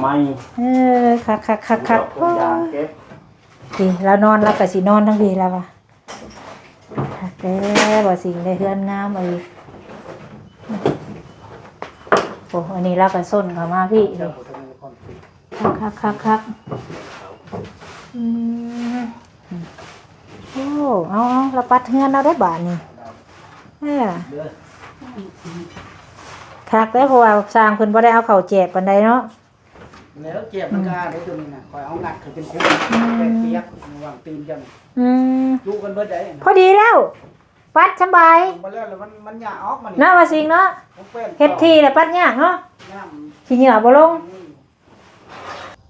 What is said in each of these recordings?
ໄມ້ ເອີ ຄັກໆໆໆ ທຸກຢ່າງເກັບ ນີ້ລາວນອນ ລາວກໍຊິນອນທາງພີ້ລາວວ່າ ຄັກແທ້ ບໍ່ສິ່ງໄດ້ເຮືອນງາມອີກ. ໂອ້ ອັນນີ້ລາວກໍຊົນເຂົ້າມາພີ້ ນີ້ ຄັກໆໆໆ ອືມ ໂອ້ ເອົາໆ ລາວປັດເຮືອນລາວໄດ້ບາດນີ້ ເອີ ຄັກແທ້ ເພາະວ່າຊ່າງເພິ່ນບໍ່ໄດ້ເອົາເຂົ້າແຈກປານໃດເນາະ. ແລ້ວແຈກມັນກໍໄດ້ຕົວນີ້ນະ ຂ້ອຍເອົາງັດເຂົ້າເປັນຄູ່ ອືມ ແປກປຽກ ຫວ່າງຕີນເຈົ້ານີ້ ອືມ ຈຸກັນເບິດໄດ໋ ພໍດີແລ້ວ ປັດສະບາຍ ລົງມາແລ້ວ ແລ້ວມັນ ມັນຍາກອອກມານີ້ ເນາະ ວ່າສິ່ງເນາະ ເຮັດທີ່ແລ້ວປັດຍາກເນາະ ຂີ້ເຫຍື້ອບໍ່ລົງ ອືມ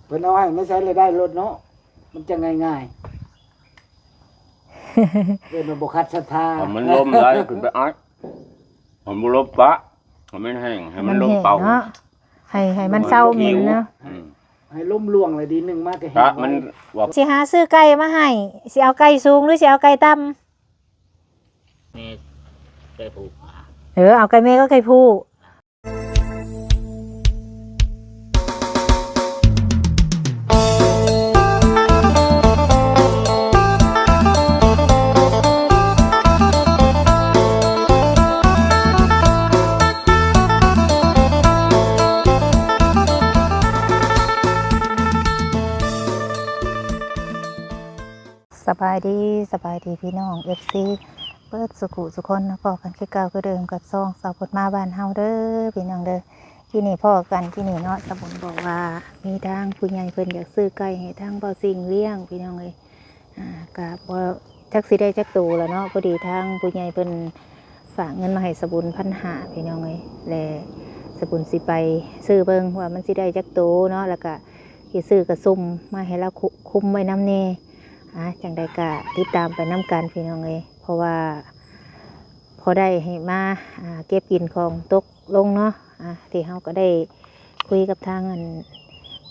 ເພິ່ນເອົາໃຫ້ມາໃຊ້ລາຍໄດ້ໂລດເນາະ ມັນຈັ່ງງ່າຍໆ ເອີ້ນວ່າບໍ່ຂັດສັດທາ ມັນລົມໄດ້ ຂຶ້ນໄປອັດ ມັນບໍ່ລົມປະ ໃຫ້ມັນແຫ້ງ ໃຫ້ມັນລົມເປົ່າ ໃຫ້ ໃຫ້ມັນເຊົາເໝັນເນາະ ອືມ ໃຫ້ລົມລ່ວງແລ້ວດີໜຶ່ງມາກໍແຫ້ງ ມັນວ່າ ຊິຫາຊື້ໄກ່ມາໃຫ້ ຊິເອົາໄກ່ສູງ ຫຼື ຊິເອົາໄກ່ຕ່ຳ? ແມ່ໄກ່ຜູ້ ເອີ ເອົາໄກ່ແມ່ກັບໄກ່ຜູ້. ສະບາຍດີ ສະບາຍດີພີ່ນ້ອງເອັຟຊີເບິດສຸຂຸສຸຄົນເນາະ ພໍ້ກັນຄືເກົ່າຄືເດີມກັບຊ່ອງສາວພຸດມາບ້ານເຮົາເດີພີ່ນ້ອງເດີ. ກີ້ນີ້ພໍ້ກັນ ກີ້ນີ້ເນາະ ສາວບຸນບອກວ່າມີທາງຜູ້ໃຫຍ່ເພິ່ນຢາກຊື້ໄກ່ໃຫ້ທາງບ່າວສິງລ້ຽງພີ່ນ້ອງເອີຍ. ອ່າ ກະບໍ່ຈັກຊິໄດ້ຈັກໂຕລະເນາະ ພໍດີທາງຜູ້ໃຫຍ່ເພິ່ນຝາກເງິນມາໃຫ້ສາວບຸນພັນຫ້າພີ່ນ້ອງເອີຍ ແລະ ສາວບຸນຊິໄປຊື້ເບິ່ງວ່າມັນຊິໄດ້ຈັກໂຕເນາະ ແລ້ວກະຊິຊື້ກະສຸ່ມມາໃຫ້ລາວຄຸ ຄຸມໄວ້ນຳແດ່. ອ່າ ຈັ່ງໃດກະຕິດຕາມໄປນຳກັນພີ່ນ້ອງເອີຍ ເພາະວ່າພໍໄດ້ໃຫ້ມາ ອ່າ ເກັບກິນຂອງຕົກລົງເນາະ. ອ່າ ທີ່ເຮົາກໍໄດ້ຄຸຍກັບທາງອັນ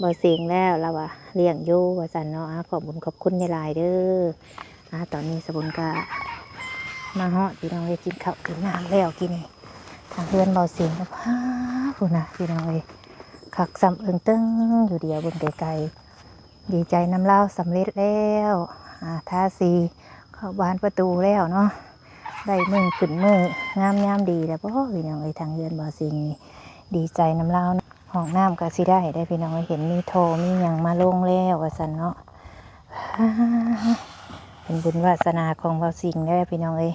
ບ່າວສິງແລ້ວ ລາວວ່າລ້ຽງຢູ່ວ່າຊັ້ນເນາະ. ອ່າ ຂອບບຸນຂອບຄຸນຫຼາຍໆເດີ. ອ່າ ຕອນນີ້ສາວບຸນກໍມາຮອດພີ່ນ້ອງເອີຍ ກິນເຂົ້າກິນນ້ຳແລ້ວກີ້ນີ້ ທາງເຮືອນບ່າວສິງກໍ ພາ ພຸ້ນນະພີ່ນ້ອງເອີຍ ຄັກສ່ຳເອີ່ງເຕີງຢູ່ ດຽວເບິ່ງໄກໆ. ດີໃຈນຳລາວ ສຳເລັດແລ້ວ ອ່າ ທາສີເຂົ້າບານປະຕູແລ້ວເນາະ ໄດ້ມື້ຂຶ້ນມື້ງາມຍາມດີແລ້ວບໍ່ພີ່ນ້ອງເອີຍ. ທາງເຮືອນບ່າວສິງນີ້ດີໃຈນຳລາວເນາະ. ຫ້ອງນ້ຳກໍຊິໄດ້ໄດ໋ພີ່ນ້ອງເອີຍ ເຫັນມີທໍ່ມີຫຍັງມາລົງແລ້ວວ່າຊັ້ນເນາະ. ເປັນບຸນວາສະໜາຂອງບ່າວສິງແລ້ວພີ່ນ້ອງເອີຍ.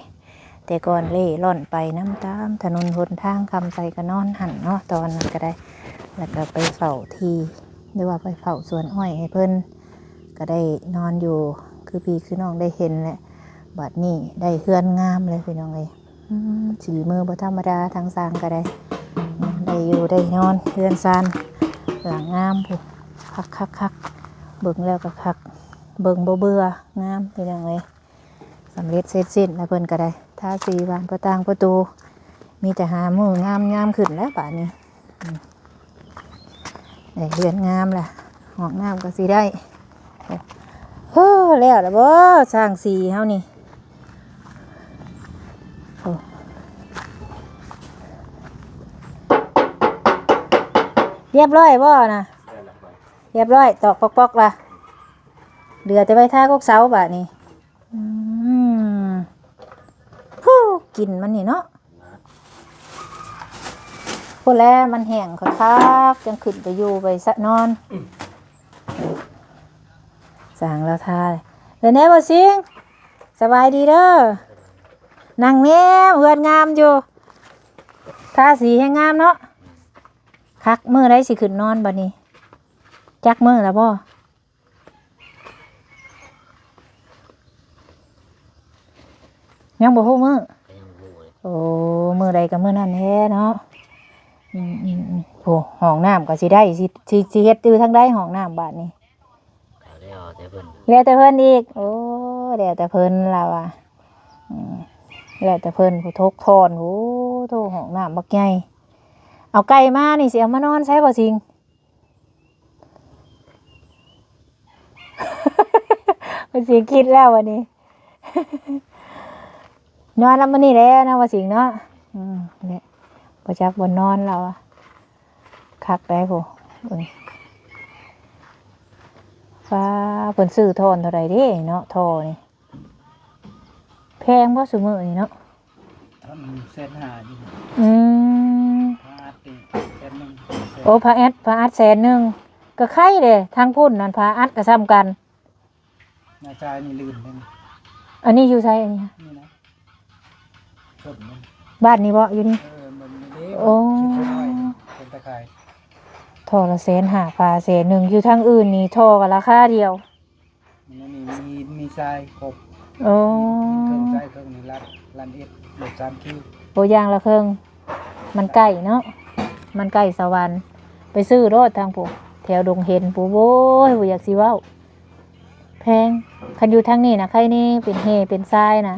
ແຕ່ກ່ອນເລ່ລ່ອນໄປນຳຕາມຖະໜົນຫົນທາງ ຄ່ຳໃສກໍນອນຫັ້ນເນາະ ຕອນນັ້ນກໍໄດ້ ແລ້ວກໍໄປເຝົ້າທີ່ ຫຼືວ່າໄປເຝົ້າສວນອ້ອຍໃຫ້ເພິ່ນ ກໍໄດ້ນອນຢູ່ຄືພີ່ຄືນ້ອງໄດ້ເຫັນແຫຼະ. ບັດນີ້ໄດ້ເຮືອນງາມແລ້ວພີ່ນ້ອງເອີຍ. ອືມ ສີມືບໍ່ທຳມະດາ ທາງຊ່າງກໍໄດ້ ໄດ້ຢູ່ໄດ້ນອນ ເຮືອນຊານຫຼັງງາມພຸ້ນ ຄັກໆໆ ເບິ່ງແລ້ວກໍຄັກ ເບິ່ງບໍ່ເບື່ອ ງາມພີ່ນ້ອງເອີຍ. ສຳເລັດເສັດສິ້ນແລ້ວເພິ່ນກໍໄດ້ ທາສີບານປະຕ່າງປະຕູ ມີແຕ່ຫາມື້ງາມໆຂຶ້ນແລ້ວບາດນີ້. ອືມ ໄດ້ເຮືອນງາມແລ້ວ ຫ້ອງນ້ຳກໍຊິໄດ້. ໂອ້ ແລ້ວລະບໍ່ຊ່າງສີເຮົານີ້? ໂອ້ ຮຽບຮ້ອຍບໍ່ນະ? ຮຽບຮ້ອຍ ຕອກປອກໆລະ ເຫຼືອແຕ່ໄວ້ທາກົກເສົາບາດນີ້. ອືມ ຜູ້ ກິ່ນມັນນີ້ເນາະ ພຸ້ນແຫຼະ ມັນແຫ້ງຄັກໆ ຈັ່ງຂຶ້ນໄປຢູ່ໄປສະນອນ. ຊ່າງລາວທາ ເດີແນ່ ບ່າວສິງ ສະບາຍດີເດີ. ນັ່ງແນມເຮືອນງາມຢູ່ ທາສີແຮງງາມເນາະ ຄັກ. ມື້ໃດຊິຂຶ້ນນອນບັດນີ້? ຈັກມື້ລະບໍ່? ຍັງບໍ່ຮູ້ມື້? ກໍຍັງບໍ່ຮູ້ເລີຍ. ໂອ້ ມື້ໃດກໍມື້ນັ້ນແທ້ເນາະ. ອືມໆໆ ໂອ້ ຫ້ອງນ້ຳກໍຊິໄດ້ ຊິ ຊິ ຊິເຮັດຢູ່ທາງໃດຫ້ອງນ້ຳບາດນີ້? ກໍແລ້ວແຕ່ເພິ່ນ ແລ້ວແຕ່ເພິ່ນອີກ. ໂອ້ ແລ້ວແຕ່ເພິ່ນລາວວ່າ. ອືມ ແລ້ວແຕ່ເພິ່ນຜູ້ທົກຖອນ. ໂອ້ໂທ້ ຫ້ອງນ້ຳບັກໃຫຍ່. ເອົາໄກ່ມານີ້ ຊິເອົາມານອນໃສ ບ່າວສິງ? ເພິ່ນຊິຄິດແລ້ວບັດນີ້ ນອນນຳມື້ນີ້ແຫຼະເນາະ ບ່າວສິງເນາະ. ອືມ ນີ້ ບໍ່ຈັກບ່ອນນອນລາວ ຄັກໄດ໋ ໂອ້ ເບິ່ງ ປ້າ ເພິ່ນຊື້ທ່ອນເທົ່າໃດເດ້ເນາະ ທໍ່ນີ້ ແພງບໍ່ຊຸມື້ນີ້ເນາະ? ທ່ອນແສນຫ້າຢູ່. ອືມ ຜ້າອັດນີ້ແສນໜຶ່ງ. ໂອ້ ຜ້າອັດ ຜ້າອັດແສນໜຶ່ງ ກໍໄຄເດ້. ທາງພຸ້ນນັ້ນຜ້າອັດກໍສ່ຳກັນ. ນາຊາຍນີ້ລື່ນເດ້. ອັນນີ້ຢູ່ໃສອັນນີ້? ນີ້ນະ ຕົ້ນມັນ ບ້ານນີ້ບໍ່? ຢູ່ນີ້. ເອີ ມັນນີ້ເດ້. ໂອ້ ມັນຊິເປັນໄວ້ເປັນຕາຂ່າຍ. ທໍ່ລະແສນຫ້າ ຝາແສນໜຶ່ງ. ຢູ່ທາງອື່ນນີ້ທໍ່ກໍລາຄາດຽວ. ມັນມີຫີນມີຊາຍຄົບ. ໂອ້ ຫີນເຄິ່ງຊາຍເຄິ່ງນີ້ ລ້ານ ລ້ານເອັດ ລົດສາມຄິວ. ໂອ້ ຢ່າງລະເຄິ່ງ. ມັນໃກ້ເນາະ ມັນໃກ້ສະຫວັນ. ໄປຊື້ໂລດທາງຜູ້ ແຖວດົງເຫັນຜູ້. ໂອ້ຍ ບໍ່ຢາກຊິເວົ້າ ແພງ. ຄັນຢູ່ທາງນີ້ນະໄຄແດ່ ເປັນແຮ່ເປັນຊາຍນະ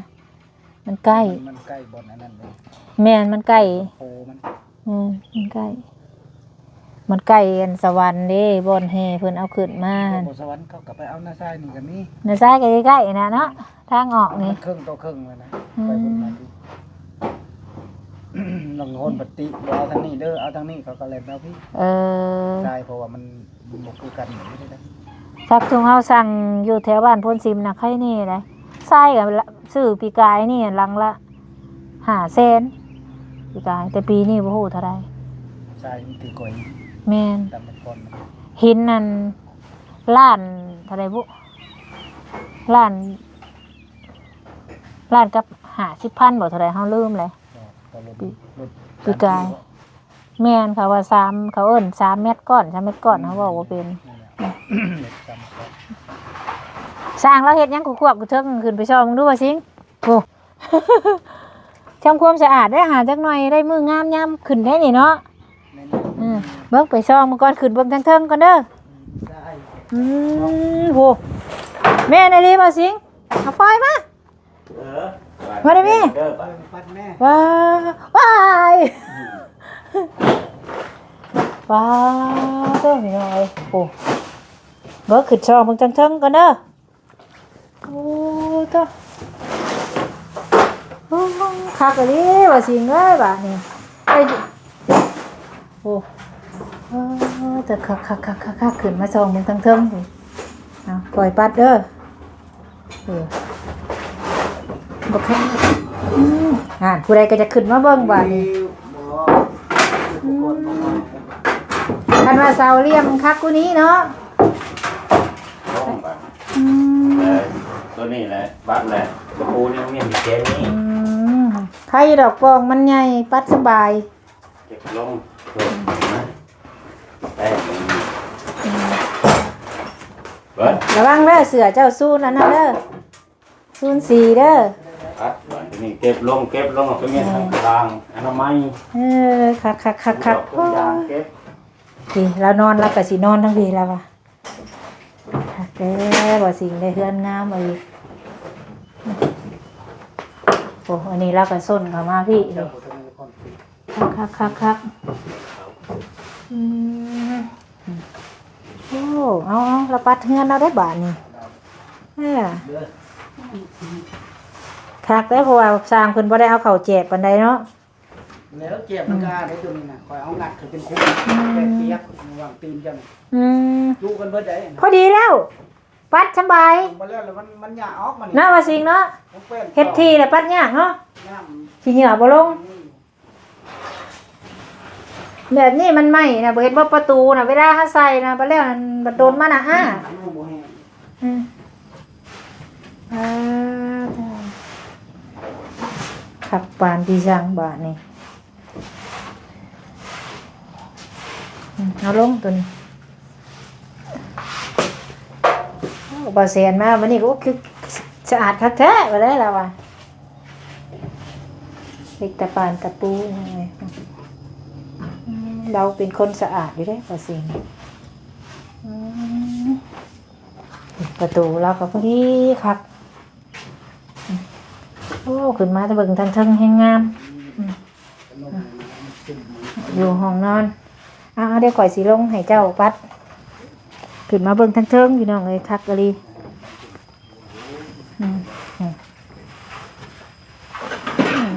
ມັນໃກ້. ມັນໃກ້ບ່ອນອັນນັ້ນເດ້. ແມ່ນ ມັນໃກ້ ໂພມັນ. ອືມ ມັນໃກ້ ມັນໃກ້ອັນສະຫວັນເດ້ ບ່ອນແຮ່ເພິ່ນເອົາຂຶ້ນມາ. ບໍ່ສະຫວັນເຂົາກໍໄປເອົານາຊາຍນີ້ກໍມີ. ນາຊາຍກໍໃກ້ໆນະເນາະ ທາງອອກນີ້ ມັນເຄິ່ງຕໍ່ເຄິ່ງແລ້ວນະ. ອືມ ໄປພຸ້ນມາພີ້ ລາງຄົນປະຕິ ບໍ່ເອົາທາງນີ້ເດີ ເອົາທາງນີ້ ເຂົາກໍແລ່ນເອົາພີ້. ເອີ ຊາຍ ເພາະວ່າມັນ ມັນບໍ່ຄືກັນ. ສັກທຸງເຮົາສັ່ງຢູ່ແຖວບ້ານໂພນຊິມນະ ໄຄແດ່ໃດ໋. ຊາຍກໍຊື້ປີກາຍນີ້ຫຼັງລະຫ້າແສນ ປີກາຍ ແຕ່ປີນີ້ບໍ່ຮູ້ເທົ່າໃດ. ຊາຍມັນຖືກກວ່າຫີນ. ແມ່ນ ຕາມແຕ່ກ່ອນ ຫີນນັ້ນລ້ານເທົ່າໃດບຸ ລ້ານ ລ້ານກັບຫ້າສິບພັນບໍ່ ເທົ່າໃດ ເຮົາລືມແລ້ວ. ປີກາຍ ແມ່ນ ເຂົາວ່າສາມ ເຂົາເອີ້ນສາມແມັດກ້ອນ ສາມແມັດກ້ອນ ເຮົາເວົ້າບໍ່ເປັນ. ຊ່າງລາວເຮັດຫຍັງຂວບໆ ຢູ່ເທິງ ຂຶ້ນໄປສ່ອງເບິ່ງດູວ່າຊິງ. ໂອ້ ທຳຄວາມສະອາດໄດ້ຫາຈັກໜ່ອຍ ໄດ້ມື້ງາມຍາມຂຶ້ນໄດ້ນີ້ເນາະ. ເບິ່ງ ໄປສ່ອງເບິ່ງກ່ອນ ຂຶ້ນເບິ່ງທາງເທິງກ່ອນເດີ. ອືມ ໂຫ ແມ່ນອີ່ຫຼີບໍ່ຊິງ ເອົາຟອຍມາ. ເອີ ມາໄດ້ແມ່ ເດີ ໄປ ປັດແມ່ ວ້າ ວ້າຍ ວ້າ ໂຕ ພີ່ນ້ອງເອີຍ. ໂອ້ ເບິ່ງ ຂຶ້ນຊ່ອງເບິ່ງເທິງໆກ່ອນເດີ. ໂອ້ ໂຕ ໂອ້ ຄັກອີ່ຫຼີວ່າຊິງເອີຍ ບາດນີ້ ເອີຍ. ໂອ້ ເອີ ແຕ່ຄັກໆໆໆ ຂຶ້ນມາສ່ອງເບິ່ງທາງເທິງພຸ້ນ. ເອົາ ປ່ອຍປັດເດີ. ເອີ ບໍ່ຄັກ ອືມ ຫັ້ນ ຜູ້ໃດກໍຈະຂຶ້ນມາເບິ່ງບາດນີ້. ອືມ ຄັນວ່າເສົາຫຼ່ຽມຄັກກວ່ານີ້ເນາະ. ອືມ ເອີ ຕົວນີ້ແຫຼະ ບັດແຫຼະ ຕະປູນີ້ມັນມີແຄ່ນີ້. ອືມ ໄຄດອກ ປ່ອງມັນໃຫຍ່ ປັດສະບາຍ. ເກັບລົງ ເອີ ແປ້ງ ເບິດ ລະວັງເດີ ເສື້ອເຈົ້າຊູນອັນນັ້ນເດີ ຊູນສີເດີ. ອັດ ບາດນີ້ເກັບລົງ ເກັບລົງ ເອົາໄປເມຍທາງກາງ ອະນາໄມ. ເອີ ຄັກໆໆໆ ເກັບ ໂອ້ຍ ນີ້ລາວນອນ ລາວກໍຊິນອນທາງພີ້ລາວວ່າ. ຄັກແທ້ ບໍ່ຊິງໄດ້ເຮືອນງາມເອົາອີກ. ໂອ້ ອັນນີ້ລາວກໍສົ້ນເຂົ້າມາພີ້ເດ້. ຄັກໆໆໆ ອືມ ໂອ້ ເອົາໆ ລາວປັດເຮືອນລາວໄດ້ບາດນີ້. ເອີ ຄັກແທ້ ເພາະວ່າຊ່າງເພິ່ນບໍ່ໄດ້ເອົາເຂົ້າແຈກປານໃດເນາະ. ແລ້ວແຈກມັນກໍໄດ້ຕົວນີ້ນະ ຂ້ອຍເອົາງັດຂຶ້ນເປັນຄູ່ ອືມ ແປກປຽກ ຫວ່າງຕີນເຈົ້ານີ້. ອືມ ຈຸກັນເບິດໄດ໋. ພໍດີແລ້ວ ປັດສະບາຍ ມັນ ມັນຍາກອອກມານີ້ ເນາະ ວ່າຊິງເນາະ. ເຮັດທີ່ລະປັດຍາກເນາະ ຂີ້ເຫຍື້ອບໍ່ລົງ. ອືມ ແບບນີ້ມັນໄໝ້ນະ ບໍ່ເຮັດບໍ່ປະຕູນະ ເວລາເຮົາໃສ່ນະ ບັດແລ້ວນັ້ນ ບັດດົນມານະ ອ້າ ອືມ ອ່າ ຄັກປານທີ່ຊ່າງບາດນີ້. ອືມ ເອົາລົງຕົວນີ້. ໂອ້ ບ່າວແສນມາມື້ນີ້ກໍ ໂອ້ ຄືສະອາດຄັກແທ້ວ່າແລ້ວລາວວ່າ. ເຫຼັກຕະປານຕະປູ ອືມ ລາວເປັນຄົນສະອາດຢູ່ເດ້ ບ່າວແສນ. ອືມ ປະຕູລາວກໍພໍດີຄັກ. ໂອ້ ຂຶ້ນມາແຕ່ເບິ່ງທາງເທິງແຮງງາມ. ອືມ ຢູ່ຫ້ອງນອນ. ເອົາ ດຽວຂ້ອຍຊິລົງໃຫ້ເຈົ້າປັດ. ຂຶ້ນມາເບິ່ງທາງເທິງ ພີ່ນ້ອງເອີຍ ຄັກອີ່ຫຼີ. ອືມ ອືມ ອືມ. ອືມ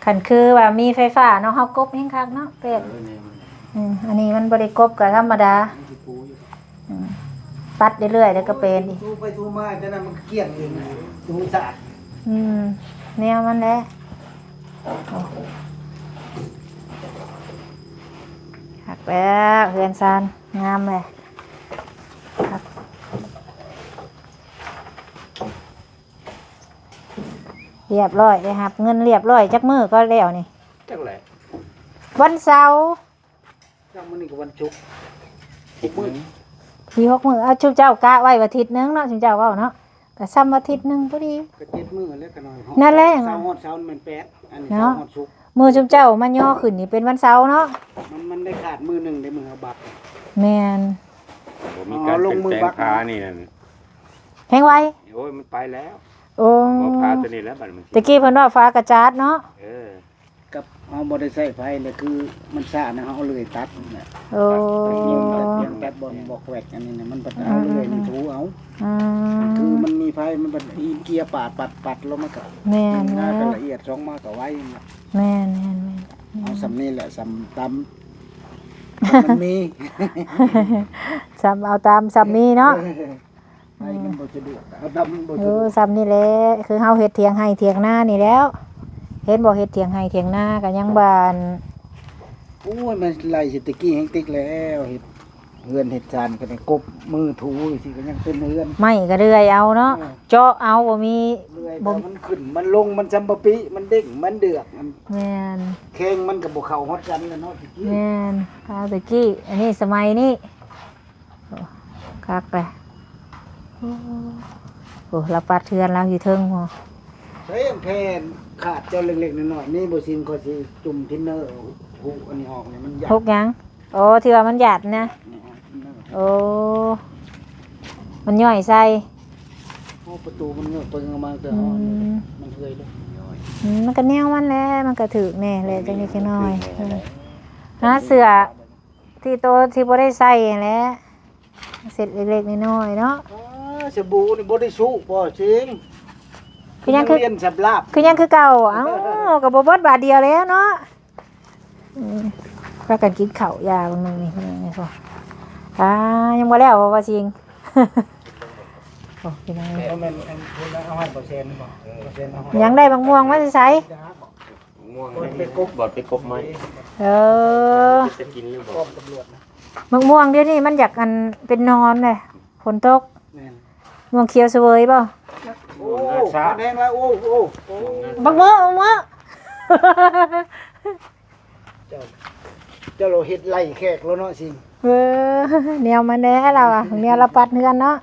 ຄັກ ຄັນຄືວ່າມີໄຟຟ້າເນາະ ເຮົາກົບແຮງຄັກເນາະ ແປດ ເອີ ແນວນັ້ນແຫຼະ ອືມ ອັນນີ້ມັນບໍ່ໄດ້ກົບກໍທຳມະດາ ມັນຊິປູຢູ່ ອືມ ປັດເລື້ອຍໆ ແລ້ວກໍເປັນອີກ ໂອ້ຍ ໄປໂທມາ ແຕ່ນັ້ນມັນກໍກ້ຽງເອງນະ ໂທສາດ ອືມ ແນວມັນແຫຼະ ໂອ້ ຄັກແລ້ວ ເຮືອນຊານງາມແລ້ວ ຄັກ. ຮຽບຮ້ອຍ ໄດ້ຮັບເງິນຮຽບຮ້ອຍ ຈັກມື້ກໍແລ້ວນີ້? ຈັກແຫຼະ ວັນເສົາ ຈັກມື້ນີ້ກໍວັນສຸກ ຫົກມື້ ສີ່ຫົກມື້ ເອົາ ຊຸມເຈົ້າກະໄວ້ວ່າທິດໜຶ່ງເນາະ ຊຸມເຈົ້າເວົ້າເນາະ ກໍຊ່ຳວ່າທິດໜຶ່ງພໍດີ ກໍເຈັດມື້ແລ້ວ ກໍນ້ອຍ ນັ້ນແຫຼະ ເສົາຮອດເສົາແມ່ນແປດ ອັນນີ້ ເນາະ ເສົາຮອດສຸກ ມື້ຊຸມເຈົ້າມາຍໍຂຶ້ນນີ້ເປັນວັນເສົາເນາະ ມັນ ມັນໄດ້ຂາດມື້ໜຶ່ງ ໄດ້ມື້ເຮົາບັກ ແມ່ນ ບໍ່ມີການ ອໍ ລົງມືບັກ ເປັນແປງພານີ້ນັ້ນ ແຮງໄວ ໂອ້ຍ ມັນໄປແລ້ວ ໂອ້ ບໍ່ພາຕົວນີ້ແລ້ວ ບັດມັນ ຕະກີ້ເພິ່ນວ່າຟ້າກະຈາດເນາະ ເອີ ກັບເຮົາບໍ່ໄດ້ໃຊ້ໄຟແລ້ວ ຄືມັນຊ້ານະ ເຮົາເລື່ອຍຕັດນັ້ນແຫຼະ ໂອ້ ຕັດ ຕັດ ຕັດ ຕັດບ່ອນບອກແວກ ອັນນີ້ນະ ມັນບັດເອົາເລື່ອຍນີ້ຖູເອົາ ອືມ ຄືມັນມີໄຟ ມັນບັດອີງເກຍປາດ ປັດ ປັດລົງ ມັນກໍ ແມ່ນ ໜຶ່ງມາກໍລະອຽດ ສອງມາກໍໄວ ແມ່ນ ແມ່ນ ແມ່ນ ເອົາສ່ຳນີ້ແຫຼະ ສ່ຳຕຳ ມັນມີ ສ່ຳເອົາຕາມສ່ຳມີເນາະ ໄປມັນບໍ່ສະດວກ ເອົາດຳມັນບໍ່ສະດວກ ເອີ ສ່ຳນີ້ແຫຼະ ຄືເຮົາເຮັດຖຽງໄຮ່ຖຽງນານີ້ແລ້ວ ເຫັນບໍ່ ເຮັດຖຽງໄຮ່ຖຽງນາກໍຍັງວ່າ ໂອ້ຍ ມັນໄລ່ຊິແຕ່ກີ້ແຮງຕິກແລ້ວ ເຮັດເຮືອນເຮັດຊານກໍໄດ້ກົບມືຖູຊິ ກໍຍັງເປັນເຮືອນ ໄມ້ກໍເລື່ອຍເອົາເນາະ ເອີ ເຈາະເອົາ ບໍ່ມີ ເລື່ອຍ ບໍ່ ມັນຂຶ້ນມັນລົງ ມັນຈຳປະປິ ມັນເດ້ງມັນເດືອກ ມັນ ແມ່ນ ແຂ້ງມັນກໍບໍ່ເຂົ້າຮອດກັນແລ້ວເນາະ ແມ່ນ ຄາວແຕ່ກີ້ ອັນນີ້ສະໄໝນີ້ ໂອ້ ຄັກແຫຼະ ໂອ້ ໂອ້ ລາວປັດເຮືອນລາວຢູ່ເທິງພຸ້ນ ໃຊ້ແຜ່ນຂາດເຈົ້າເລັກໆ ນ້ອຍໆ ນີ້ບໍ່ຊິງ ຂ້ອຍຊິຈຸ່ມທິນເນີ ຫຸອັນນີ້ອອກນີ້ ມັນຢາດ ຫຸຫຍັງ? ໂອ້ ທີ່ວ່າມັນຢາດນະ ນີ້ຫຸທິນເນີ ໂອ້ ມັນຍ່ອຍໃສ່ ໂອ້ ປະຕູມັນເງີກໄປເງີກມາ ແຕ່ ອືມ ມັນເຮືອຍເລີຍ ອືມ ມັນກໍແນວມັນແຫຼະ ມັນກໍຖືກແດ່ແຫຼະ ຈັກນິດຈັກໜ້ອຍ ເອີ ຫາເສື້ອ ທີ່ໂຕທີ່ບໍ່ໄດ້ໃສ່ຫັ້ນແຫຼະ ເຊັດເລັກໆນ້ອຍໆເນາະ ອໍ ສະບູນີ້ບໍ່ໄດ້ຊຸບໍ່ຊິງ ຄືຍັງຄື ຍັງລຽນສຳລາບ ຄືຍັງຄືເກົ່າ ເອົ້າ ກໍບໍ່ເບິດບາດດຽວແລ້ວເນາະ ອືມ ພາກັນກິນເຂົ້າຢາເບິ່ງໜຶ່ງນີ້ ນີ້ ນີ້ ອ່າ ຍັງບໍ່ແລ້ວບໍ່ ບໍ່ຊິງ ໂອ້ ພີ່ນ້ອງ ແມ່ນ ແມ່ນ ເພິ່ນເອົາໃຫ້ບໍ່ແຊນບໍ່ ບໍ່ແຊນເອົາໃຫ້ ຍັງໄດ້ບັກມ່ວງມາແຕ່ໃສ? ມ່ວງ ບໍ່ໄປກົບ ບໍ່ໄປກົບໄມ້ ເອີ ຈະກິນຫຼືບໍ່? ໝາກມ່ວງດຽວນີ້ມັນຢາກ ອັນ ເປັນໜອນເດ້ ຝົນຕົກ ແມ່ນ ມ່ວງຂຽວສະເຫວີຍບໍ່? ໂອ້ ແດງແລ້ວ ໂອ້ ໂອ້ ບັກເມີ ບັກເມີ ເຈົ້າ ເຈົ້າລາວເຮັດໄລ່ແຂກແລ້ວເນາະ ຊິງ ເອີ ແນວມັນແດ່ລາວອະ ແນວລາວປັດເຮືອນເນາະ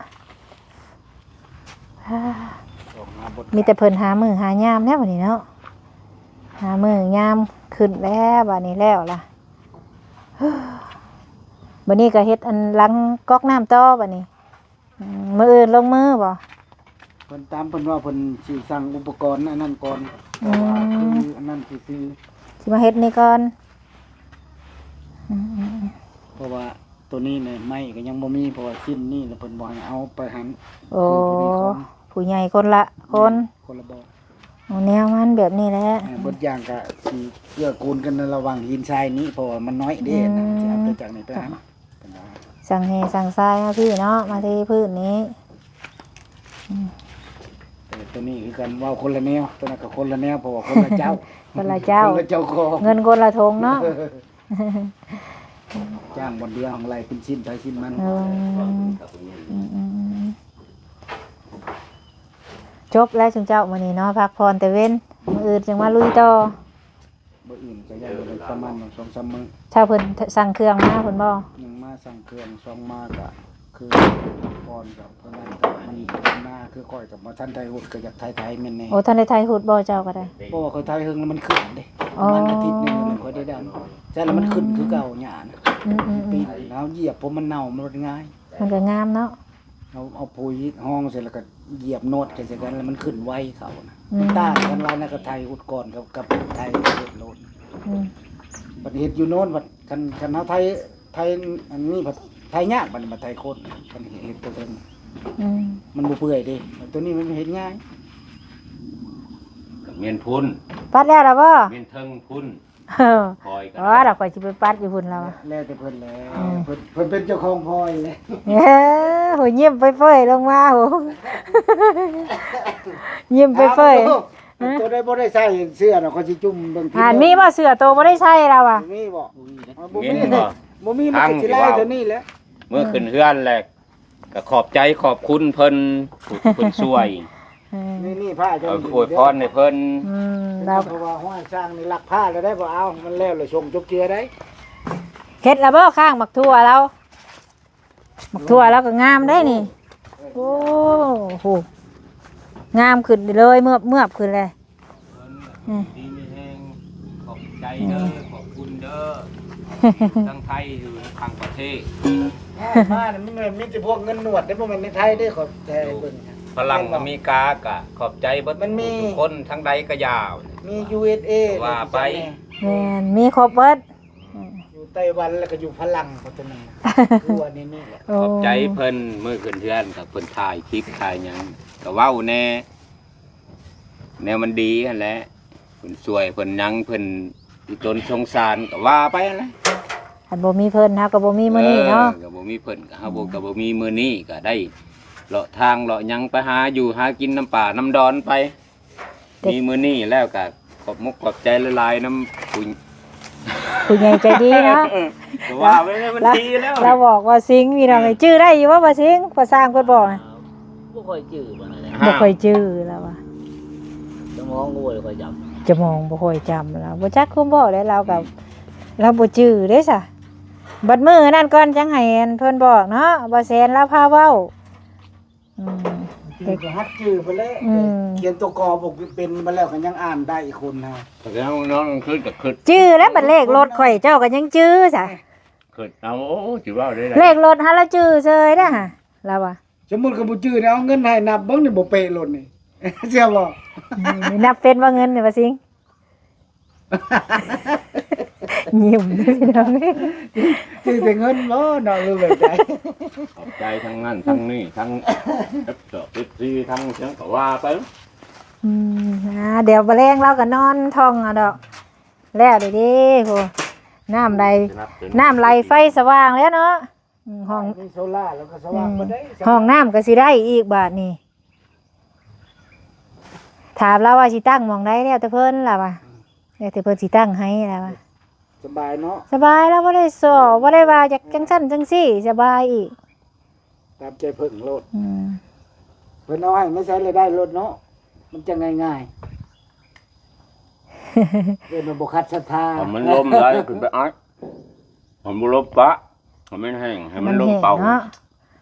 ມີແຕ່ເພິ່ນຫາມື້ຫາຍາມແລ້ວບັດນີ້ເນາະ ຫາມື້ຍາມຂຶ້ນແລ້ວ ບັດນີ້ແລ້ວລະ ບັດນີ້ກໍເຮັດອັນຫຼັງກອກນ້ຳຕໍ່ບັດນີ້ ອືມ ມື້ອື່ນລົງມືບໍ່? ເພິ່ນຕາມເພິ່ນວ່າເພິ່ນຊິສັ່ງອຸປະກອນອັນນັ້ນກ່ອນ ອືມ ເພາະວ່າຄືອັນນັ້ນຊື່ໆ ຊິມາເຮັດນີ້ກ່ອນ ອືມ ເພາະວ່າ ໂຕນີ້ນະ ໄມ້ກໍຍັງບໍ່ມີ ເພາະວ່າຊິ້ນນີ້ລະເພິ່ນບໍ່ໃຫ້ເອົາໄປຫັ້ນ ໂອ້ ຄືຜູ້ນີ້ຂອງ ຜູ້ໃຫຍ່ຄົນລະຄົນ ແມ່ນ ຄົນລະບ່ອນ ເອົາແນວມັນແບບນີ້ແຫຼະ ເອີ ເບິດຢ່າງກະຊິເກື້ອກູນກັນລະຫວ່າງຫີນຊາຍນີ້ ເພາະວ່າມັນນ້ອຍເດ້ ອືມ ນະ ຊິເອົາແຕ່ຈາກນີ້ໄປຫັ້ນ ເພິ່ນວ່າ ສັ່ງແຮ່ສັ່ງຊາຍມາພີ້ເນາະ ມາເທພື້ນນີ້ ອືມ ແຕ່ໂຕນີ້ຄືກັນ ເວົ້າຄົນລະແນວ ໂຕນັ້ນກໍຄົນລະແນວ ເພາະວ່າຄົນລະເຈົ້າ ຄົນລະເຈົ້າ ຄົນລະເຈົ້າຂອງ ເງິນຄົນລະຖົງເນາະ. ຈ້າງບ່ອນດຽວ ໃຫ້ໄລ່ເປັນຊິ້ນໃຜຊິ້ນມັນ ເອີ ອືມ ຈົບແລ້ວຊຸມເຈົ້າມື້ນີ້ເນາະ ພັກຜ່ອນແຕ່ເວັນ ມື້ອື່ນຈຶ່ງມາລຸຍຕໍ່ ມື້ອື່ນກໍຍັງໄດ້ປະມານສອງສາມມື້ ຖ້າເພິ່ນສັ່ງເຄື່ອງມາພຸ້ນບໍ່? ໜຶ່ງມາສັ່ງເຄື່ອງ ສອງມາກໍຄືກ່ອນກໍ ເພາະນັ້ນກໍມັນໜ້າຄືຂ້ອຍກໍບໍ່ທັນໄທຫຸດ ກໍຢາກໄທໆແມ່ນແດ່. ໂອ້ ທັນໄດ້ໄທຫຸດບໍ່ເຈົ້າກໍໄດ້? ບໍ່ ຂ້ອຍໄທເຫິງແລ້ວມັນຂຶ້ນເດ້ ອໍ ປະມານອາທິດໜຶ່ງແລ້ວຂ້ອຍໄດ້ດຳ ໃຊ່ແລ້ວມັນຂຶ້ນຄືເກົ່າຫຍ້ານະ ອືມໆໆ ປີນເຮົາຢຽບ ເພາະມັນເນົ່າ ມັນລົດງ່າຍ ມັນກໍງາມເນາະ ເຮົາເອົາປຸ໋ຍຮອງໃສ່ ແລ້ວກໍຢຽບໂນດໃສ່ກັນ ແລ້ວມັນຂຶ້ນໄວເຂົານະ ອືມ ມັນຕ່າງກັນຫຼາຍນະ ກໍໄທຫຸດກ່ອນກັບ ກັບໄທເຮັດໂລດ ອືມ ບັດເຮັດຢູ່ໂນ້ນ ບັດຄັນ ຄັນເຮົາໄທ ໄທອັນນີ້ພັດໄທຍາກ ບັດ ບັດໄທໂຄນ ຄັນເຮັດຕົວເທິງ ອືມ ມັນບໍ່ເປື່ອຍເດ້ ໂຕນີ້ມັນເຮັດງ່າຍ ກໍ ແມ່ນພຸ້ນ ປັດແລ້ວລະບໍ່? ແມ່ນເທິງພຸ້ນ ເອີ ຂ້ອຍກໍ ອໍ ດອກ ຂ້ອຍຊິໄປປັດຢູ່ພຸ້ນລະວ່າ ແລ້ວແຕ່ເພິ່ນແຫຼະ ອືມ ເພິ່ນ ເພິ່ນເປັນເຈົ້າຂອງພອຍແຫຼະ ເອີ ໂຫ ຍິ້ມເຜີຍໆລົງມາ ໂຫ ຍິ້ມເຜີຍໆ ເອົາ ໂຕໃດບໍ່ໄດ້ໃສ່ເສື້ອນະ ຂ້ອຍຊິຈຸ່ມເບິ່ງ ອ່າ ມີບໍ່ເສື້ອໂຕບໍ່ໄດ້ໃສ່ລະວ່າ ມີບໍ່? ບໍ່ມີ ບໍ່ມີ ມັນກໍຊິຫຼາຍເທົ່ານີ້ແຫຼະ ເມື່ອຂຶ້ນເຮືອນແລ້ວ ກໍຂອບໃຈຂອບຄຸນເພິ່ນ ຜູ້ເພິ່ນຊ່ວຍ ເອີ ນີ້ໆ ພາເຈົ້າ ເອີ ອວຍພອນໃຫ້ເພິ່ນ ອືມ ລາວ ເພາະວ່າຫ້ວຍຊ່າງນີ້ລັກພາແລ້ວໄດ໋ ບໍ່ເອົາ ມັນແລ້ວແລ້ວສົ່ງຈົບເທື່ອໄດ໋ ເຮັດລະບໍ່ ຂ້າງໝາກຖົ່ວລາວ ໝາກຖົ່ວລາວກໍງາມໄດ໋ນີ້ ໂອ້ ໂຫ ງາມຂຶ້ນເລີຍ ເມືອບໆຂຶ້ນເລີຍ ເພິ່ນ ອືມ ດີມີແຮງ ຂອບໃຈເດີ ອືມ ຂອບຄຸນເດີ ທັງໄທຢູ່ທັງຕ່າງປະເທດ ມານີ້ມັນມີແຕ່ພວກເງິນໜວດເດ້ ບໍ່ແມ່ນໃນໄທເດ້ ຂອບໃຈເພິ່ນ ຝຣັ່ງອາເມລິກາກະຂອບໃຈເບິດ ມັນມີ ທຸກຄົນ ທາງໃດກະຢາວ ມີ ຢູເອສເອ ວ່າໄປ ແມ່ນ ມີຄົບເບິດ ອືມ ຢູ່ໄຕ້ຫວັນ ແລ້ວກະຢູ່ຝຣັ່ງ ເພາະສະນັ້ນ ຄືວ່ານີ້ແຫຼະ ໂອ້ ຂອບໃຈເພິ່ນ ມື້ຂຶ້ນເຮືອນກະເພິ່ນຖ່າຍຄລິບຖ່າຍຫຍັງ ກະເວົ້າແດ່ ແນວມັນດີຫັ້ນແຫຼະ ເພິ່ນຊ່ວຍເພິ່ນຫຍັງ ເພິ່ນອີຕົນສົງສານກໍວ່າໄປຫັ້ນແຫຼະ ຄັນບໍ່ມີເພິ່ນເຮົາກໍບໍ່ມີມື້ນີ້ເນາະ ເອີ ກໍບໍ່ມີເພິ່ນກໍເຮົາບໍ່ ອືມ ກໍບໍ່ມີມື້ນີ້ ກໍໄດ້ເລາະທາງເລາະຫຍັງ ໄປຫາຢູ່ຫາກິນນຳປ່ານຳດອນໄປ ມີມື້ນີ້ແລ້ວກໍຂອບມຸກຂອບໃຈຫຼາຍໆນຳຜູ້ ຜູ້ໃຫຍ່ໃຈດີເນາະ ເອີ ກໍວ່າໄປແລ້ວມັນດີແລ້ວ ລາວບອກວ່າຊິງ ພີ່ນ້ອງເອີຍ ເອີ ຈື່ໄດ້ຢູ່ບໍ່ວ່າຊິງ ພາສາເພິ່ນບອກ ບໍ່ຄ່ອຍຈື່ປານໃດ ບໍ່ຄ່ອຍຈື່ລາວວ່າ ສະໝອງກໍບໍ່ຄ່ອຍຈຳ ສະໝອງບໍ່ຄ່ອຍຈຳລາວ ບໍ່ຈັກຄວາມເວົ້າແຫຼະ ລາວກໍ ອືມ ລາວບໍ່ຈື່ເດ້ຊະ ບັດມື້ນັ້ນກ່ອນຈັ່ງໃຫ້ອັນເພິ່ນບອກເນາະ ບໍ່ແຊນລາວພາເວົ້າ ອືມ ຈື່ກໍຫັດຈື່ໄປແລ້ວ ອືມ ຂຽນຕົວກໍບໍ່ເປັນມາແລ້ວກໍຍັງອ່ານໄດ້ຄົນເຮົາ ແຕ່ວ່ານອນກາງຄືນກໍຄິດ ຈື່ແລ້ວ ບັດເລກລົດຂ້ອຍເຈົ້າກໍຍັງຈື່ຊະ ຄິດເອົາ ໂອ້ ຊິເວົ້າໄດ້ ເລກລົດຫາລາວຈື່ເຊີຍເດ້ຫາ ລາວວ່າ ສົມມຸດກໍບໍ່ຈື່ນີ້ ເອົາເງິນໃຫ້ນັບເບິ່ງນີ້ ບໍ່ເປະໂລດນີ້ ເຊື່ອບໍ່? ອືມ ນັບເປັນບໍ່ເງິນນີ້ວ່າຊິງ? ຍິ້ມເດ້ພີ່ນ້ອງ ຈື່ແຕ່ເງິນບໍ່ເນາະ ຫຼືແບບໃດ? ຂອບໃຈທັງນັ້ນທັງນີ້ ທັງເອັຟຊີ ທັງຫຍັງກໍວ່າໄປ ອືມ ອ່າ ດຽວມື້ແລງລາວກໍນອນທ່ອງເອົາດອກ ແລ້ວເດ້ ໂຫ ນ້ຳໄຫຼ ນ້ຳໄຫຼໄຟສະຫວ່າງແລ້ວເນາະ. ອືມ ຫ້ອງ ມີໂຊລາແລ້ວກໍສະຫວ່າງ ອືມ ບໍ່ໄດ້ ຫ້ອງນ້ຳກໍຊິໄດ້ອີກບາດນີ້ ຖາມລາວວ່າຊິຕັ້ງໝ່ອງໃດ ແລ້ວແຕ່ເພິ່ນລາວວ່າ ອືມ ແລ້ວແຕ່ເພິ່ນຊິຕັ້ງໃຫ້ລາວວ່າ ສະບາຍເນາະ ສະບາຍ ລາວບໍ່ໄດ້ສໍ້ ບໍ່ໄດ້ວ່າຢາກຈັ່ງຊັ້ນຈັ່ງຊີ້ ສະບາຍອີກ ຕາມໃຈເພິ່ນໂລດ ອືມ ເພິ່ນເອົາໃຫ້ມາໃຊ້ລະໄດ້ໂລດເນາະ ມັນຈັ່ງງ່າຍໆ ເອີ້ນວ່າບໍ່ຂັດສັດທາ ມັນລົມໄດ້ ຂຶ້ນໄປອັດ ມັນບໍ່ລົມປະ ໃຫ້ມັນແຫ້ງ ໃຫ້ມັນລົມເປົ່າ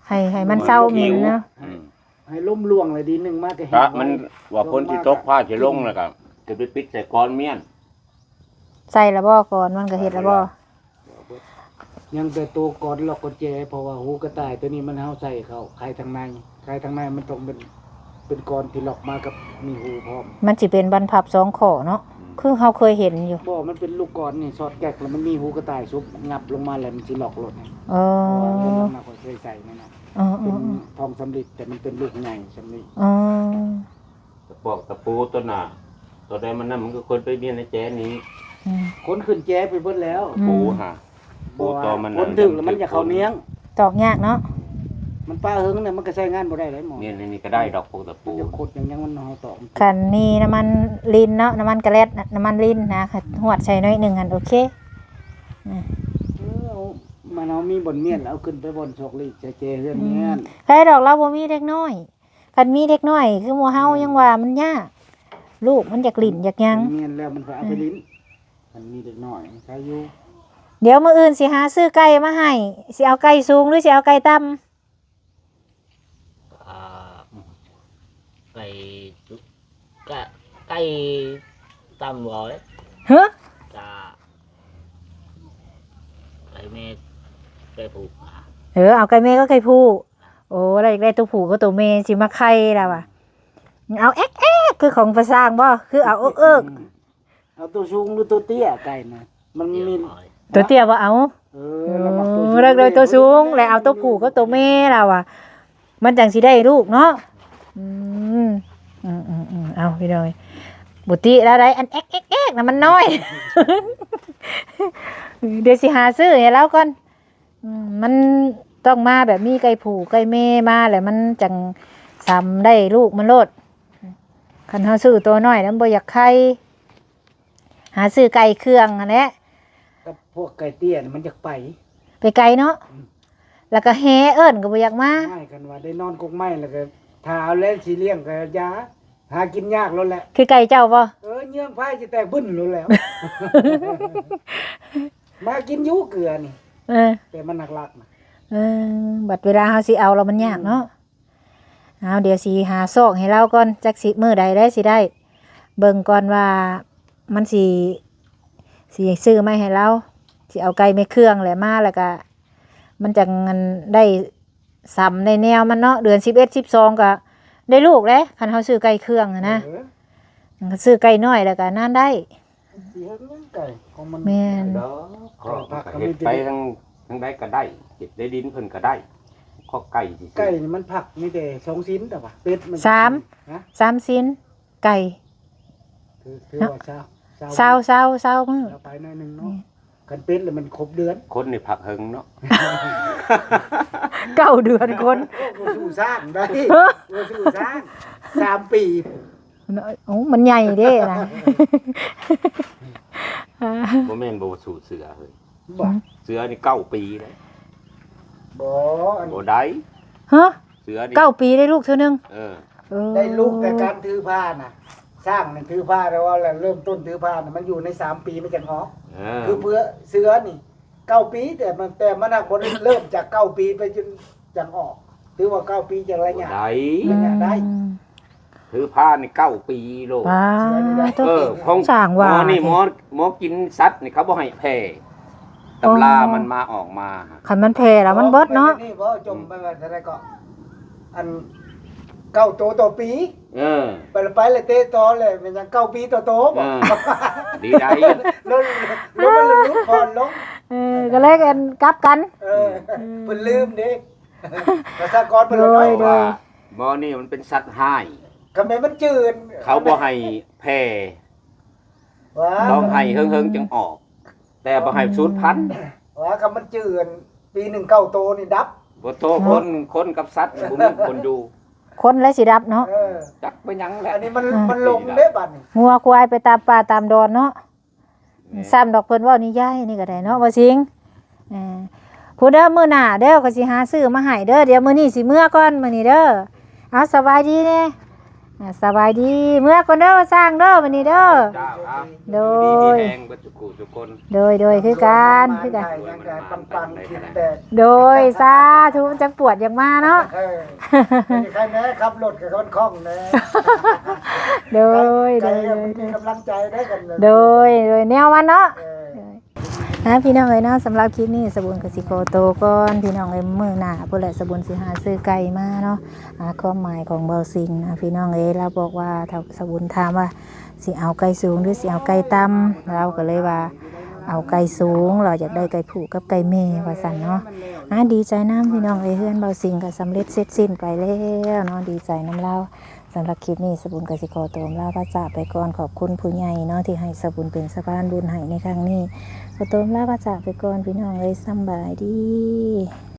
ໃຫ້ ໃຫ້ມັນເຊົາເໝັນເນາະ ອືມ ໃຫ້ລົມລ່ວງແລ້ວດີໜຶ່ງມາກໍແຫ້ງ ກະມັນວ່າຝົນຊິຕົກ ຟ້າຊິລົງແລ້ວກໍຈະໄປປິດໃສ່ກອນມ້ຽນ ໃສ່ລະບໍ່ ກອນມັນກໍເຮັດລະບໍ່ ຍັງແຕ່ໂຕກອນລັອກກຸນແຈ ເພາະວ່າຫູກະຕ່າຍໂຕນີ້ມັນເຮົາໃສ່ເຂົ້າໄຂທາງໃນ ໄຂທາງໃນມັນຕ້ອງເປັນ ເປັນກອນທີ່ລັອກມາກັບມີຫູພ້ອມ ມັນຊິເປັນບານພັບສອງຂໍ້ເນາະ ອືມ ຄືເຮົາເຄີຍເຫັນຢູ່ ບໍ່ ມັນເປັນລູກກອນນີ້ ສອດແກັກ ແລ້ວມັນມີຫູກະຕ່າຍຊຸບຫຍັບລົງມາ ແລ້ວມັນຊິລັອກໂລດ ເອີ ເອີ ເອີ ເປັນທອງສຳລິດ ແຕ່ມັນເປັນລູກໃຫຍ່ສຳລິດ ເອີ ຕະປອກຕະປູຕົວໜ້າ ຕົວໃດມັນນັ້ນ ມັນກໍຄົນໄປມ້ຽນໃນແຈນີ້ ອືມ ຄົນຂຶ້ນແຈໄປເບິດແລ້ວ ອືມ ປູຫາ ປູຕົວມັນ ຄົນຖືກແລ້ວມັນຢາກເຂົ້ານຽງ ຕອກຍາກເນາະ ມັນປະເຫິງແລ້ວມັນກໍໃຊ້ງານບໍ່ໄດ້ເລີຍໝໍ ແມ່ນ ອັນນີ້ກໍໄດ້ດອກ ປູຕະປູ ມັນຈະຂົດຫຍັງ ຫຍັງມັນເຮົາຕອກ ຄັນມີນ້ຳມັນລິນເນາະ ນ້ຳມັນກະແລັດ ນ້ຳມັນລິນນະ ຫວດໃສ່ໜ້ອຍໜຶ່ງຫັ້ນ ໂອເຄ ອືມ ເອີ ມັນເຮົາມີບ່ອນມ້ຽນ ເອົາຂຶ້ນໄປບ່ອນຊອກຫຼີກໃສ່ແຈເຮືອນ ອືມ ແມ່ນ ໃຜດອກ ລາວບໍ່ມີເດັກນ້ອຍ ຄັນມີເດັກນ້ອຍຄືໝູ່ເຮົາ ອືມ ຍັງວ່າມັນຍາກ ລູກມັນຢາກຫຼິ້ນຢາກຫຍັງ ແມ່ນແລ້ວ ມັນກໍເອົາໄປຫຼິ້ນ ອືມ ຄັນມີເດັກນ້ອຍໃຄຢູ່ ດຽວມື້ອື່ນຊິຫາຊື້ໄກ່ມາໃຫ້ ຊິເອົາໄກ່ສູງ ຫຼື ຊິເອົາໄກ່ຕ່ຳ? ອ່າ ໄກ່ ກະ ໄກ່ຕ່ຳບໍ່? ຮະ? ກະ ໄກ່ແມ່ ໄກ່ຜູ້ ເອີ ເອົາໄກ່ແມ່ກັບໄກ່ຜູ້ ໂອ້ ລາວຢາກໄດ້ໂຕຜູ້ກັບໂຕແມ່ ຊິມາໄຂ່ລາວວ່າ ເອົາແອກໆ ຄືຂອງປາຊ່າງບໍ່? ຄືເອົາເອິກໆ ເອົາໂຕສູງ ຫຼື ໂຕເຕ້ຍ ໄກ່ນະ ມັນມີ ໂຕເຕ້ຍບໍ່ເອົາ ເອີ ລາວມັກໂຕສູງ ເອີ ລາວໄດ້ໂຕສູງ ແລ້ວເອົາໂຕຜູ້ກັບໂຕແມ່ລາວວ່າ ມັນຈັ່ງຊິໄດ້ລູກເນາະ ອືມ ອືມໆໆ ເອົາ ພີ່ນ້ອງເອີຍ ບໍ່ຕິລາວໃດ ອັນແອກໆໆນະມັນນ້ອຍ. ດຽວຊິຫາຊື້ໃຫ້ລາວກ່ອນ. ອືມ ມັນຕ້ອງມາແບບມີໄກ່ຜູ້ໄກ່ແມ່ມາ ແລ້ວມັນຈັ່ງສຳໄດ້ລູກມັນໂລດ. ຄັນເຮົາຊື້ໂຕນ້ອຍນະມັນບໍ່ຢາກໄຂ່. ຫາຊື້ໄກ່ເຄື່ອງຫັ້ນແຫຼະ. ກັບພວກໄກ່ເຕ້ຍນະມັນຢາກໄປ ໄປໄກເນາະ. ອືມ ແລ້ວກໍແຫ່ເອີ້ນກໍບໍ່ຢາກມາ. ອ້າຍ ຄັນວ່າໄດ້ນອນກົກໄມ້ແລ້ວກໍຖ້າເອົາແລ້ວຊິລ້ຽງກໍຢ່າ ຫາກິນຍາກໂລດແຫຼະ. ຄືໄກ່ເຈົ້າບໍ່? ເອີ ເຍືອງພາຍຊິແຕກບຶ້ນໂລດແລ້ວ. ມາກິນຢູ່ເກືອນີ້. ເອີ ແຕ່ມັນຫຼັກໆນະ. ເອີ ບັດເວລາເຮົາຊິເອົາແລ້ວມັນຍາກເນາະ. ອືມ ເອົາ ດຽວຊິຫາຊອກໃຫ້ລາວກ່ອນ ຈັກຊິມື້ໃດແລ້ວຊິໄດ້ ເບິ່ງກ່ອນວ່າມັນຊິ ຊິຊື້ມາໃຫ້ລາວ ຊິເອົາໄກ່ແມ່ເຄື່ອງແຫຼະມາ ແລ້ວກະມັນຈັ່ງ ອັນ ໄດ້ສຳໄດ້ແນວມັນເນາະ. ເດືອນສິບເອັດ ສິບສອງ ກະໄດ້ລູກແຫຼະ ຄັນເຮົາຊື້ໄກ່ເຄື່ອງຫັ້ນນະ. ເອີ ຊື້ໄກ່ນ້ອຍແລ້ວກະນານໄດ້. ຊິເຮັດຫຍັງໄກ່ຂອງມັນ. ແມ່ນ ດອກ ຄອກມັນກໍເຮັດໄປທາງ ທາງໃດກໍໄດ້ ເຮັດໃນດິນເພິ່ນກໍໄດ້ ຄອກໄກ່ຊື່ໆ. ໄກ່ນີ້ມັນພັກມີແຕ່ສອງສິນ ແຕ່ວ່າເປັດມັນ ສາມ ຮະ ສາມສິນ ໄກ່ ຖື ຖືວ່າຊາວ ຊາວ ຊາວ ຊາວມື້ ຊາວປາຍໜ້ອຍໜຶ່ງເນາະ. ແມ່ນ ຄັນເປັດແລ້ວມັນຄົບເດືອນ. ຄົນນີ້ພັກເຫິງເນາະ ເກົ້າເດືອນຄົນ. ໂອ້ ບໍ່ສູ້ຊ້າງໄດ້ ບໍ່ສູ້ຊ້າງ ສາມປີ. ໂອ້ ມັນໃຫຍ່ເດ້ນະ. ບໍ່ແມ່ນບໍ່ສູ້ເສືອເຮີ້ຍ ບໍ່ ເສືອນີ້ເກົ້າປີເດ້. ບໍ່ ອັນ ບໍ່ໄດ້ ຮະ ເສືອນີ້ເກົ້າປີໄດ້ລູກເທື່ອໜຶ່ງ. ເອີ ເອີ ໄດ້ລູກແຕ່ການຖືພານະ ຊ້າງນີ້ຖືພາ ແຕ່ວ່າເລີ່ມຕົ້ນຖືພານະ ມັນຢູ່ໃນສາມປີມັນຈັ່ງອອກ. ເອີ ຄືເພື່ອເສືອນີ້ເກົ້າປີ ແຕ່ມັນ ແຕ່ມັນຫາກບໍ່ໄດ້ເລີ່ມຈາກເກົ້າປີໄປຈົນຈັ່ງອອກ ຖືວ່າເກົ້າປີຈັ່ງໄດ້ຍາກ ໄດ້ ໄດ້ຍາກໄດ້. ອືມ ຖືພານນີ້ເກົ້າປີໂລດ. ປາດໂທ້ ເອີ ຂອງ ຊ່າງວ່າ ໝໍນີ້ ແທ້ ໝໍ ໝໍກິນສັດນີ້ເຂົາບໍ່ໃຫ້ແຜ່ ຕຳລາ ອໍ ມັນມາອອກມາ ຄັນມັນແຜ່ແລ້ວມັນເບິດເນາະ. ນີ້ບໍ່ ຈົ່ມໄປວ່າເທົ່າໃດກໍ ອັນ ເກົ້າໂຕຕໍ່ປີ. ເອີ ໄປລະ ໄປລະເຕະຕໍ່ແລ້ວແມ່ນຫຍັງ ເກົ້າປີຕໍ່ໂຕບໍ? ເອີ ດີໃດ ລົດ ລົດມັນຫຼຸດຜ່ອນລົງ. ເອີ ກໍເລີຍກັນກັບກັນ. ເອີ ອືມ ເພິ່ນລືມເດ້ ປະຊາກອນເພິ່ນ ໂດຍ ເນາະ ໂດຍ ວ່າໝໍນີ້ມັນເປັນສັດຮ້າຍ ກໍແມ່ນມັນຈື່ນ ເຂົາບໍ່ໃຫ້ແຜ່ ວ່າ ຕ້ອງໃຫ້ເຫິງໆຈັ່ງອອກ ແຕ່ບໍ່ໃຫ້ສູນພັນ. ວ່າຄັນມັນຈື່ນ ປີໜຶ່ງເກົ້າໂຕນີ້ດັບ ບໍ່ໂຕ ເນາະ ຄົນ ຄົນກັບສັດບໍ່ມີຄົນຢູ່ ຄົນແຫຼະຊິດັບເນາະ. ເອີ ຈັກເປັນຫຍັງແຫຼະ ອັນນີ້ມັນ ອ່າ ມັນຫຼົງເດ້ບັດນີ້ ງົວຄວາຍໄປຕາມປ່າຕາມດອນເນາະ. ແມ່ນ ຊ້ຳດອກ ເພິ່ນເວົ້ານິຍາຍນີ້ກໍໄດ້ເນາະ ບໍ່ຊິງ. ເອີ ພຸ້ນເດີ ມື້ໜ້າເດີ ຂ້ອຍຊິຫາຊື້ມາໃຫ້ເດີ. ດຽວມື້ນີ້ຊິເມືອກ່ອນ ມື້ນີ້ເດີ. ເອົາ ສະບາຍດີແດ່. ອ່າ ສະບາຍດີ ເມືອກ່ອນເດີ ຊ່າງເດີ ມື້ນີ້ເດີ. ເຈົ້າ ເອົາ ໂດຍ ຢູ່ດີມີແຮງເບິດທຸກຜູ້ທຸກຄົນ. ໂດຍ ໂດຍ ຄືກັນ ຄືກັນ ປັງໆ ຄິດແຕກ. ໂດຍ ສາທຸ ມັນຈັກປວດຢາກມາເນາະ. ເອີ ເປັນໃຄແດ່ ຂັບລົດກໍຄ່ອນຄ່ອງແດ່. ໂດຍ ໂດຍ ໂດຍ ມີກຳລັງໃຈໄດ້ກັນ. ໂດຍ ໂດຍ ແນວມັນເນາະ. ເອີ ອ່າ ພີ່ນ້ອງເອີຍເນາະ ສຳລັບຄລິບນີ້ ສະບຸນກໍຊິຂໍໂຕກ່ອນ ພີ່ນ້ອງເອີຍ. ມື້ໜ້າພຸ້ນແຫຼະ ສະບຸນຊິຫາຊື້ໄກ່ມາເນາະ. ອ່າ ຄວາມໝາຍຂອງເບົາສິງນະ ພີ່ນ້ອງເອີຍ ລາວບອກວ່າ ຖ້າສະບຸນຖາມວ່າຊິເອົາໄກ່ສູງ ຫຼື ຊິເອົາໄກ່ຕ່ຳ ລາວກໍເລີຍວ່າເອົາໄກ່ສູງ ລາວຢາກໄດ້ໄກ່ຜູ້ກັບໄກ່ແມ່ວ່າຊັ້ນເນາະ. ອ່າ ດີໃຈນຳ ພີ່ນ້ອງເອີຍ ເຮືອນເບົາສິງກໍສຳເລັດເສັດສິ້ນໄປແລ້ວເນາະ ດີໃຈນຳລາວ. ສຳລັບຄລິບນີ້ ສະບຸນກໍຊິຂໍຕົວລາພາຈາກໄປກ່ອນ. ຂອບຄຸນຜູ້ໃຫຍ່ເນາະ ທີ່ໃຫ້ສະບຸນເປັນສະພານບຸນໃຫ້ໃນຄັ້ງນີ້. ຂໍຕົວລາພາຈາກໄປກ່ອນ ພີ່ນ້ອງເອີຍ ສຳບາຍດີ.